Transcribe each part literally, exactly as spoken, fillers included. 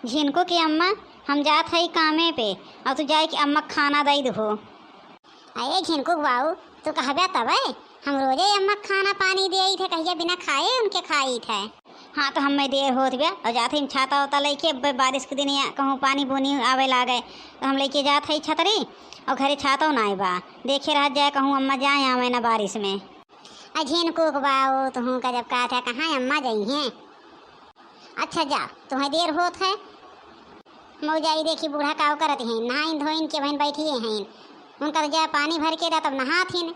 झिनकू की अम्मा, हम जात हई कामे पे, अउर तू जाइके अम्मा क खाना दइ दुहू। अरे झिनकू क बाऊ, तू कहब्या तबे, हम रोजे अम्मा क खाना पानी देइत है, कहिया बिना खाए उनके खाइत है। हाँ, तो हम्मे देर होत ब्या, अउर जात हई हम छाता ओता लइके, अब बारिस के दिन या कहूँ पानी बूनी आवे लागे, तो हम लइके जात हई छतरी, अउर घरे छातउ नाहीं बा, देखे रहत जाए कहूँ अम्मा जाए आवे ना बारिस में। अ झिनकू क बाऊ, तुहूँ का जब कहत है, कहाँ अम्मा जइहें? अच्छा जा, तुहैं देर होत है। मऊ जाई देखी बूढ़ा काव करत हैं, नहाइन धोइन के बहिन बैठिए हैं। उनका तो जा पानी भर के दा तब नहात हिन।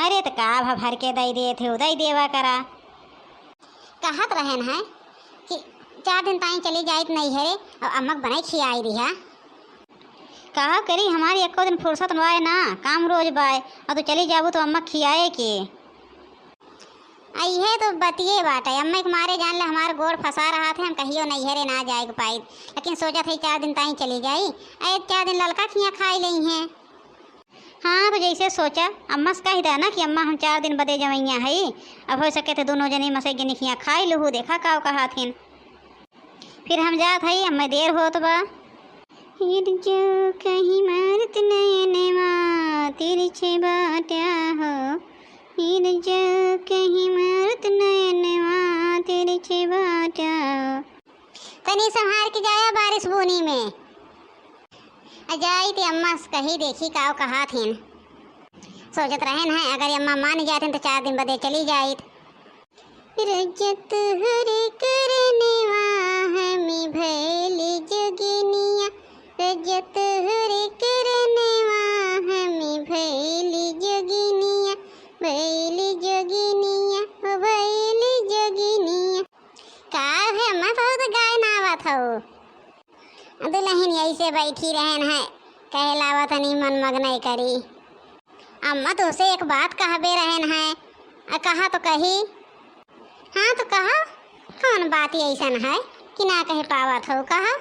अरे त का भा भर के दइ देत है, दइ देवा करा। कहत रहेन है कि चार दिन ताईं चली जाइत नइहरे, अउर अम्मा क बनाई खियाई दिहा। का करी, हमारी एको दिन फुर्सत बाय ना, काम रोज बाय, अउर तू चली जाबू तो अम्मा खियाए के। आ इहे तो बतिये बाटे, अम्मा के मारे जान ले हमार गोड़ फंसा रहत है, हम कहियो नइहरे ना जाए के पाई, लेकिन सोचत है चार दिन ताईं चली जाई, आ एक चार दिन ललका खिया खाई लेइहें। हाँ, तो जैसे सोचा, अम्मा से कहि दे ना कि अम्मा हम चार दिन बदे जवइया हई, अब होइ सके तो दुनो जनी मसे गिनी खिया खाई लुहू, देखा काव कहत हिन। फिर हम जात हई, हम्मे देर होत बा। हिर जो कहीं मारत नयनवा तिरछे बाटा हो, हिर जो कहीं मारत नयनवा तिरछे बाटा हो। तनी संभार के जाया बारिस बूनी में। आ जाई ते अम्मा से कही देखी काव कहत हिन। सोचत रहेन है, अगर अम्मा मान जात हिन तो चार दिन बदे चली जाइत। रजत हरे करनवा हमी भैली जोगिनिया, रजत हरे करनवा हमी भैली जोगिनिया, भैली जोगिनिया, ओ भैली जोगिनिया। का है अम्मा, बहुत गाय ना आवत हऊ। दुलहिन यही से बैठी रहेन है, कहे लावत हनी मन मगनई करी। अम्मा तोसे एक बात कहबे रहेन है, आ कहा तो कही। हाँ तो कहा, कौन बात अइसन है कि ना कहे पावत हो, कहा।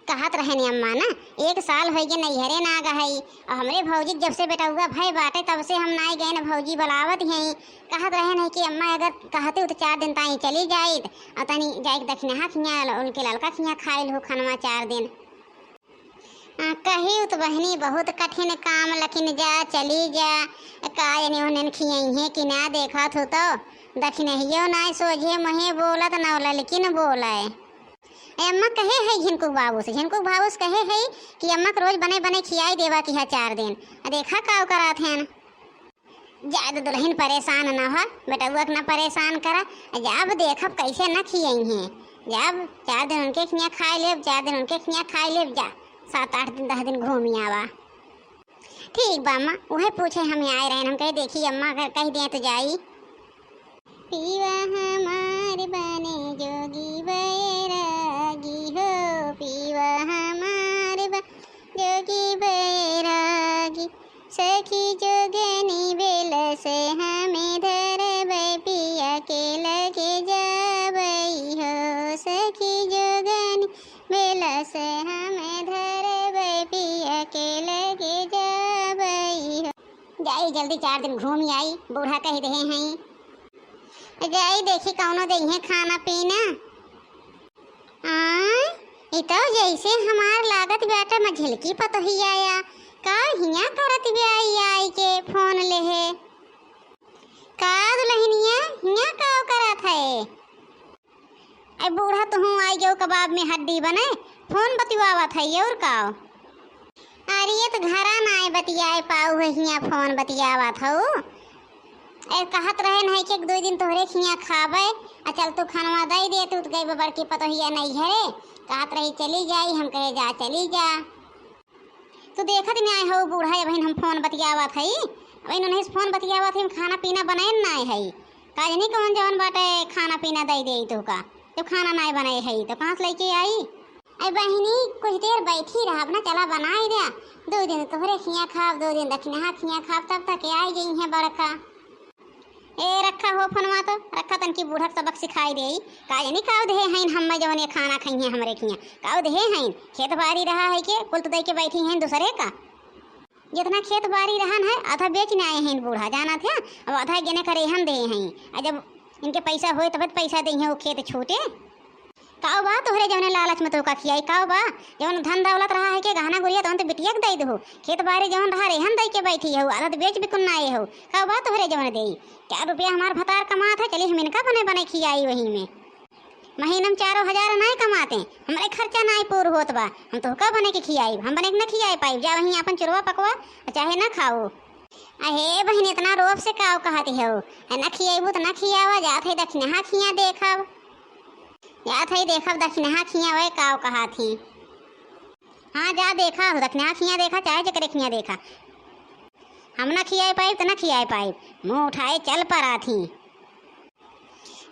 कहत रहेन अम्मा ना, एक साल होइगे नइहरे ना गहई, और हमरे भौजी के जब से बेटउआ भय बाटे तब से हम नाई गए न, भौजी बुलावत हैं। कहत रहेन है कि अम्मा अगर कहते तो चार दिन ताई चली जाइत, और तनी जाइके दखिनहा खिया, उनके ललका खिया खाइल हो खनवा चार दिन। आ, कही तो बहिनी बहुत कठिन काम, लेकिन जा, चली जा, का एने ओने खियइहें कि ना, देखत हो तो दखिनहियो नाय सोझे मुँहे बोलत, न ललकिन बोले। ए अम्मा कहे है झिनकू बाबू से, झिनकू बाबू से कहे है कि अम्मा के रोज बने बने खियाई देवा कि है चार दिन, आ देखा का करत हैं। जाए दे दुलहिन, परेशान न हो, बेटउआ के न परेशान करा। जब देखब कैसे न खियइहें, जब चार दिन उनके खिया खाए लेब, चार दिन उनके खिया खाए लेब, जा सात आठ दिन दस दिन घूमी आवा। ठीक बा अम्मा, उहे पूछे हम आए रहेन, हम कहे देखी अम्मा अगर कहि दें तो जाई। पीवा हमार बने जोगी बैरागी हो, पीवा हमार बने जोगी बैरागी। सखी जोगनी बेलस हमें धरबै, पिया के लगे जाबै हो। सखी जोगनी बेलस हमें धरबै, पिया के लगे जाबै हो। जाई जल्दी चार दिन घूमी आई, बूढ़ा कहि देहे हैं। जाई देखी कौनो देइहें खाना पीना। आय, ई तो जैसे हमार लागत बाटे मझिलकी पतोहिया या। का हियाँ करत बा आई, आई के फोन लेहे? का दुलहिनिया, हियाँ का करत है? ए बूढ़ा, तुहूँ आई गयो कबाब में हड्डी बने, फोन बतियावत है और का? अरे, ये तो घरा नाय बतियाए पाऊ है, हियाँ फोन बतियावत हऊ। ए, कहत रहेन है कि एक दो दिन तोहरे खियाँ खाबे, आ चल तू खनवा दई दे, तू तो गई बड़की पतोहिया नइहरे, कहत रही चली जाई, हम कहे जा चली जा। तू देखत नाय हऊ बूढ़ा, अबहिन हम फोन बतियावत हई, अबहिन उन्हीं से फोन बतियावत हई, हम खाना पीना बनाए नाय हई, का जानी कौन जवन बाटे खाना पीना दई देई तोहका, जब खाना नाय बनाए हई तो कहाँ से लइके आई? अरे बहिनी, कुछ देर बैठी रहब ना, चला बनाई दे। दो दिन तोहरे खिया खाब, दो दिन दखिनहा खिया खाब, तब तक आई जइहें बड़का। ए, रखा हो फोनवा तो, रखा तनकी बूढ़ा के सबक सिखाई देई। का जानी काव देहे हईन हम्मे जवन ये खाना खइहें हमरे खिया। काव देहे हईन, खेत बारी रहा है के, कुल तो दई के बैठी हैं दूसरे का। जितना खेत बारी रहन है, आधा बेच ने आए हैं बूढ़ा, जानत है, अब आधा गेने करे हम देहे हैं। आ जब इनके पैसा होए तब पैसा देइहें, वो खेत छूटे। काउ बा तोहरे जउने लालच में तोहका खियाई, काउ बा? जउन धन दौलत रहा है के गहना गुरिया तउन तो बिटिया के दइ दहो। खेत बारी जउन रहा रेहन दइ के बैठी हउ, आधा तो बेच बिकुन नाए हउ। काउ बा तोहरे जउने देई? चार रुपया हमार भतार कमात है, चली हम इनका बने बने खियाई वही में। महीना में चारो हजार नाए कमाते, हमरे खर्चा नाए पूर होत बा, हम तोहका बने के खियाई, हम बने के न खियाई पाई। जा वहीं आपन चुरवा पकवा, चाहे न खाओ। अहे बहिन, इतना रोब से काउ कहत हउ? अ, न खियइबू त न खियावा, जात हई दखिनहा खिया देखब। जात हई देखब दखिनहा खिया वै काउ कहत ही। हाँ, जा देखा, दखिनहा खिया देखा, चाहे जेकरे खिया देखा। हम न खियाए पाइब त न खियाए पाइब, मुँह उठाए चल पड़त ही।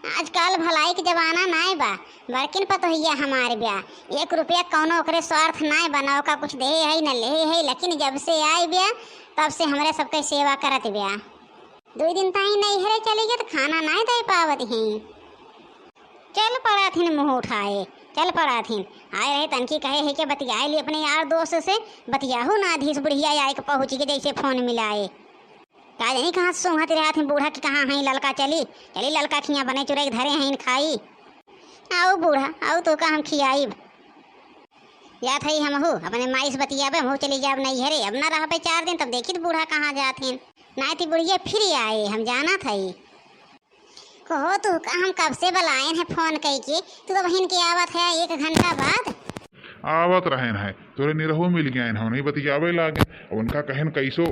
आजकल भलाई के जमाना नाय बा, बड़किन पतोहिया हमार ब्या। एक रुपया कउनो ओकरे स्वार्थ नाय बा, न ओका कुछ देहे है, न लेहे है, लेकिन जब से आए ब्या, तब से हमरे सबके सेवा करत ब्या। दुइ दिन ताई नैहरे चली गई, त खाना नाय दे पावत ही। चल पड़त हिन मुँह उठाए, चल पड़त हिन। आए रहे तनकी कहे है के बतियाए ली अपने यार दोस्त से, बतियाहू ना धीस बुढ़िया आए के पहुँची के जैसे फोन मिलाए। का जानी कहाँ सूंघत रहत हैं बूढ़ा कि कहाँ हैं ललका, चली, चली ललका खिया बने चुरई धरे हैं खाई। आउ बूढ़ा, आउ तोहका हम खियाइब। जात हई हमहू, अपने माई से बतियाबे, हमहू चली जाब नैहरे, अब ना रहबे चार दिन, तब देखी त बूढ़ा कहाँ जात हैं। नाय ती बुढ़िया फिर आए, हम जानत हई। कहो तोहका हम कब से बलायन है फोन कइके, तू अब हिन के आवत है एक घंटा बाद। आवत रहेन है, तोरे निरहू मिल गएन, हम नहीं बतियावे लागे। अब उनका कहन कैसो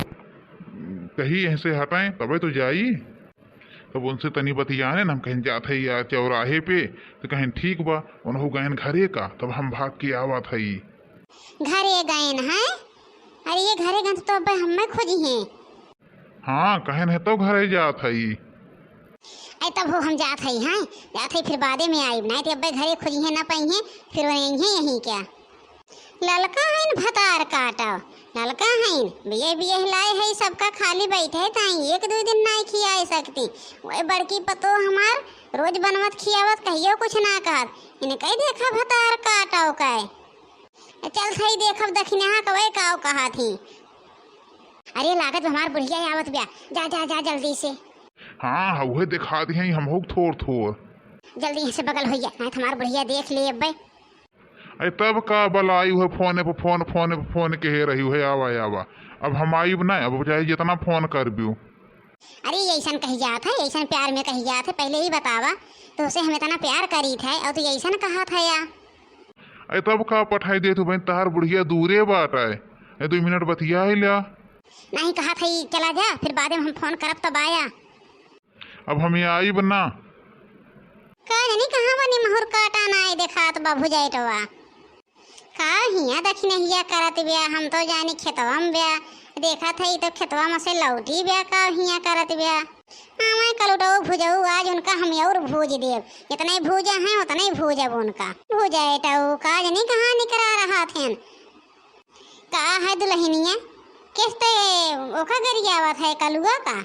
कही ऐसे हटाएं, तबे तो जाई। तब उनसे तनी बतियाने न, हम कहन जात है या चौराहे पे, तो कहन ठीक बा, उनहू गएन घरे का, तब हम भाग के आवत हई। घरे गएन है? अरे ये घरे गएन तो अब हमें खोजी हैं। हाँ, कहन है तो घरे जात हई। अरे तब हो हम जात हई, हैं? जात हई, फिर बादे में आइब, नाहीं तो अब्बे घरे खोजिहे ना पइहे, फिर वहीं यहीं क्या? ललका हईन भतार काटव, ललका हईन, बिये बिये लाए हई, सबका खाली बैठे ताई, एक दुइ दिन नाहीं खियाए सकती। वही बड़की पतो हमार रोज बनवत खियावत, कहियो कुछ ना कहत, इनके देखा भतार काटव कहे। चल थई देखब दखिनहा कवे काव कहा थी। अरे लागत बा हमार बुढ़िया आवत ब्या, जा जा जा जल्दी से। हाँ, उहे देखा दी हैं हम होक थोर थोर। जल्दी यहाँ से बगल होइया, नाहीं तो हमार बुढ़िया देख ले अब्बे। अरे तब का बलाई उहे फोने पे फोन, फोने पे फोन कहे रही उहे आवा आवा। अब हम आइब ना, अब चाहे जितना फोन कर बियो। अरे ऐसन कही जात है, ऐसन प्यार में कही जात है, पहले ही बतावा, तोसे हम इतना प्यार करीत है और तू ऐसन कहत है या? अरे तब का पठाई देत हूँ बहन, तहार बुढ़िया दूरे बाटे, ए दुइ मिनट बतिया ही ल्या। नाहीं कहत है, चला जा, फिर बादे में हम फोन करब तब आया। अब हम ये आइब ना। का जानी कहाँ बनी महुर काटा नाहीं देखात बा भुजैटवा। का हियाँ दखिनहिया करत ब्या, हम तो जानी खेतवा में ब्या। देखत हई तो खेतवा में से लौटी ब्या, का हियाँ करत ब्या। हाँ, मैं कलुटऊ भुजऊ आज उनका हम और भूज देब। जितने भूजा हैं उतने भूजब उनका। भुजैटऊ का जानी कहाँ निकरा रहत हैं। का है दुलहिनिया? किस ते ओका गरियावत है कलुआ का?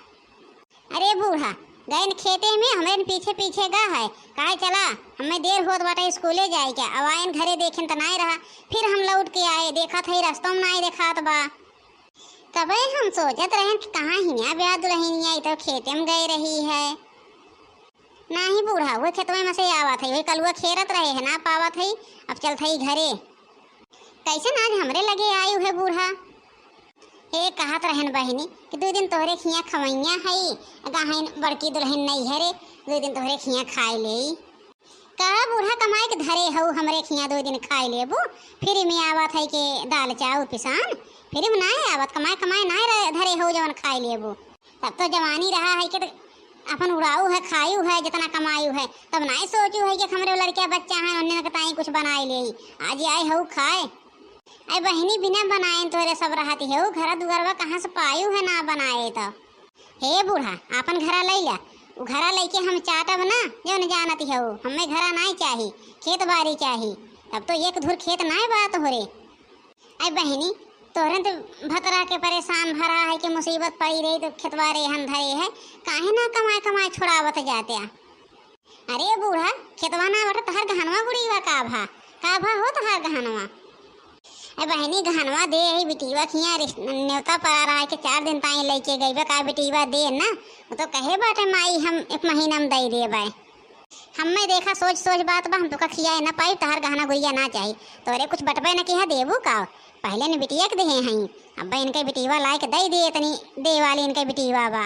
अरे बूढ़ा, गएन खेते में, हमरे पीछे पीछे गा है। काहे चला, हमें देर होत बाटे स्कूले जाए के। अब आएन घरे देखेन त नाय रहा, फिर हम लौट के आए, देखत है रस्तों में नाय देखात बा। तबे हम सोचत रहेन कि कहाँ हियाँ ब्या दुलहिनिया, ई तो खेते में गए रही है। नाहीं बूढ़ा, उहे खेतवे में से आवत है, उहे कलुआ खेरत रहे है, ना पावत है, अब चलत है घरे। कैसन आज हमरे लगे आयु है बूढ़ा? ए, कहत रहन बहिनी कि दुइ दिन तोहरे खियाँ खवैया हई, गहन बड़की दुलहिन नैहरे, दुइ दिन तोहरे खियाँ खाए लेई। का बूढ़ा कमाए के धरे हऊ हमरे खियाँ दुइ दिन खाए लेबू? फ्री में आवत है के दाल चाउर पिसान? फ्री में नाय आवत, कमाए कमाए नाय रहे, धरे हऊ जवन खाए लेबू। तब तो जवानी रहा है कि त अपन उड़ाऊ है, खायू है, जितना कमायू है, तब नाय सोचू है कि हमरे लड़किया बच्चा हैं, उन्हें के ताई कुछ बनाए लेई। आज आए हऊ खाए। अरे बहिनी, बिना बनाए तोहरे सब रहती है, ऊ घरा दुआरवा कहाँ से पायू है ना बनाए तो। हे बूढ़ा, आपन घरा लई ला, ऊ घरा लइके हम चाटब ना, जौन जानती है ऊ, हमें घरा नाय चाही, खेत बारी चाही। तब तो एक धुर खेत नाय बा तोहरे। अरे बहिनी, तोहरे तो भतरा के परेशान भरा है कि मुसीबत पड़ी रही तो खेतवा रेहन धरे है, काहे ना कमाए कमाए छोड़ावत जात्या। अरे बूढ़ा, खेतवा ना बटे तहार गहनवा गुड़ीवा का भा, का भा हो तहार गहनवा? ए बहिनी, गहनवा दे ही बिटीवा खिया रिस-, न्योता पड़ा रहा है कि चार दिन ताई लइके गइबे का बिटीवा दे ना, वो तो कहे बाटे माई हम एक महीना में दे देबे। हम्मे देखा सोझ सोझ बात बा, हम तोका खियाए ना पाइब, तहार गहना गुरिया ना चाही। तोरे कुछ बटबे न किहा, देबू का? पहिले न बिटिया के देहे हई, अब इनके बिटिया लाए के दई दे, इतनी दे वाली इनके बिटिया बा।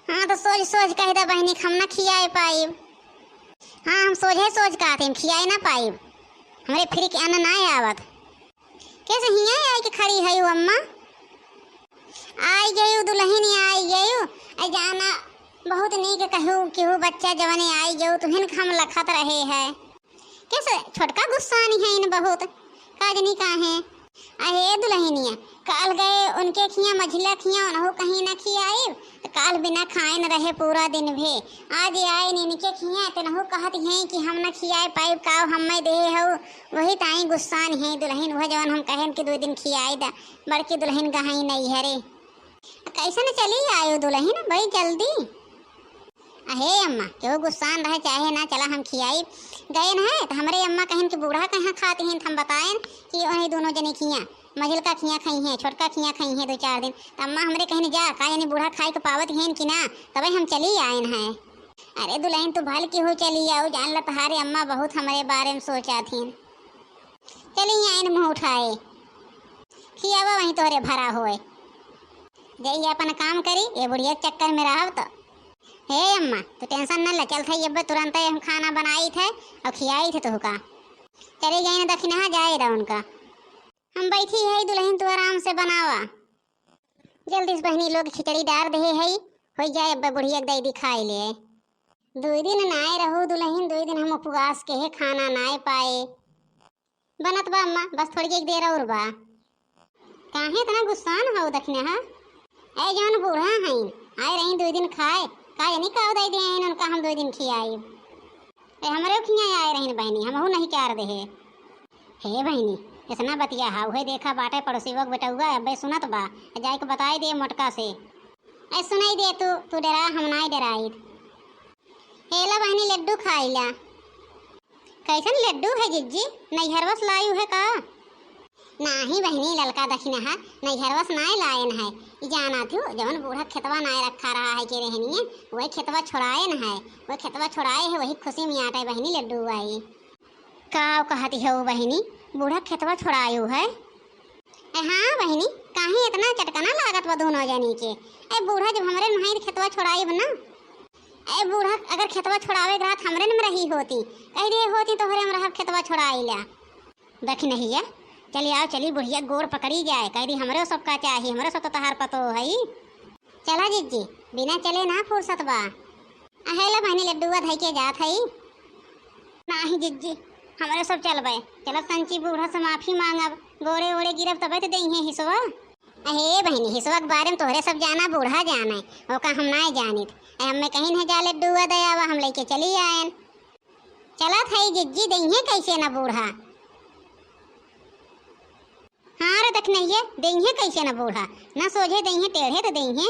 हाँ, तो सोझ सोझ कह दे बहिनी, हम ना खियाए पाइब। हाँ, हम सोझे सोझ कहत हई, हम खियाए ना पाइब, हमरे free के अन्न ना आवत। कैसे हियाँ आई के खड़ी है अम्मा? आई गयू दुलहिन, आई गयू। ऐ जाना, बहुत नीक कहू केहू बच्चा जवने आई गयू, तुहिन हम लखत रहे है। कैसे छोटका गुस्सानी है इन बहुत, का जनी काहे। अहे दुलहिनिया, काल गए उनके खिया, मझिला खिया, उनहु कहीं ना खियाइब, त काल बिना खाए न रहे पूरा दिन भे। आज आए इनके खिया, तनहु कहत हैं कि हम ना खियाए पाइब, काव हम्मे देहे हऊ, वही ताई गुस्सान है दुलहिन, वह जवन हम कहेन कि दो दिन खियाई दा, बड़की दुलहिन गहई नैहरे। कैसन चली आयो दुलहिन बड़ी जल्दी? अहे अम्मा, केहू गुस्सान रहे चाहे ना, चला हम खियाई। गए न है तो हमरे अम्मा कहिन कि बूढ़ा कहाँ खाती हैं, त हम बताएन कि उन्हीं दोनों जने खिया, मझिलका खिया खाई हैं, छोटका खिया खाई हैं दो चार दिन। त अम्मा हमरे कहिन जा, का यानी बूढ़ा खाए के पावत हैं कि ना, तबे हम चली आएन हैं। अरे दुलहिन, तू भल की हो चली आओ, जान ल तहारे अम्मा बहुत हमरे बारे में सोचा थीन। चली आएन मुँह उठाए, खियावा वहीं तोहरे भरा होए। जाइए अपन काम करी, ये बुढ़िया के चक्कर में रहब तो। हे अम्मा, तू tension न ले, चलत हई अब्बे तुरंते हम खाना बनाई थे और खियाई थे तोहका। चली गई न दखिनहा, जाए दा उनका। हम बैठी है दुलहिन, तू आराम से बनावा। जल्दी से बहिनी लोग खिचड़ी डार देहे है, होई जाए अब्बे बुढ़िया के दई दी खाए ले। दुई दिन नाए रहू दुलहिन, दुई दिन हम उपवास के है, खाना नाए पाए। बनत बा अम्मा, बस थोड़ी एक देर और बा। काहे इतना गुस्सान हऊ दखिनहा? ऐ जौन बूढ़ा हईन, आए रही दुई दिन खाए, का जानी का दई दे हईन उनका हम दुई दिन खियाइब। ऐ हमरे खिया आए रहीन बहिनी, हमहू नहीं क्यार देहे। हे बहिनी, इतना बतिया हा, उहे देखा बाटे पड़ोसी के बेटउआ, अब्बे सुनत बा, जाए के बताई दे मोटका से। ऐ सुनाई दे तू, तू डरा, हम नाई डराई। हे ला बहिनी, लड्डू खाई ला। कैसन लड्डू है जिज्जी, नैहरवा से लायू है का? नाही बहिनी, ललका दखिनहा नैहरवा से नाय लायन है। ई जाना थू, जवन बूढ़ा खेतवा नाय रखा रहा है के रहनी है, वही खेतवा छोड़ायन है। वही खेतवा छोड़ाए है, वही खुशी में आटे बहिनी लड्डू आई। का कहती हो बहिनी, बूढ़ा खेतवा छोड़ायू है? ए हाँ बहिनी, काहे इतना चटकना लागत बा दोनों जनी के? ए बूढ़ा जब हमरे नहाई खेतवा छोड़ाई ना, ए बूढ़ा अगर खेतवा छोड़ावे के रहत हमरे में रही होती, कह दिए होती तोहरे में रहब खेतवा छोड़ाई ला। दखिनहिया, चली आओ, चली बुढ़िया गोड़ पकड़ी जाए, कह दी हमरे सबका चाही, हमरे सब तो तहार पतो हई। चला जिज्जी, बिना चले ना फुर्सत बा। अहेला बहिनी लड्डुआ धई के जात हई। नाही जिज्जी, हमरे सब चलबे, चलब संची बूढ़ा से माफी मांगब, गोड़े ओड़े गिरब तबे तो देइहे हिसवा। अहे बहिनी, हिसवा के बारे में तोहरे सब जाना, बूढ़ा जाने, ओका हम नाय जानित। ए, हमें कहीं न जा लड्डुआ दयावा, हम लेके चली आयन। चलत हई जिज्जी, देइहे कैसे न बूढ़ा। हाँ रे दखिनहिया, देइहे कैसे न बूढ़ा, न सोझे देइहे, टेढ़े तो देइहे।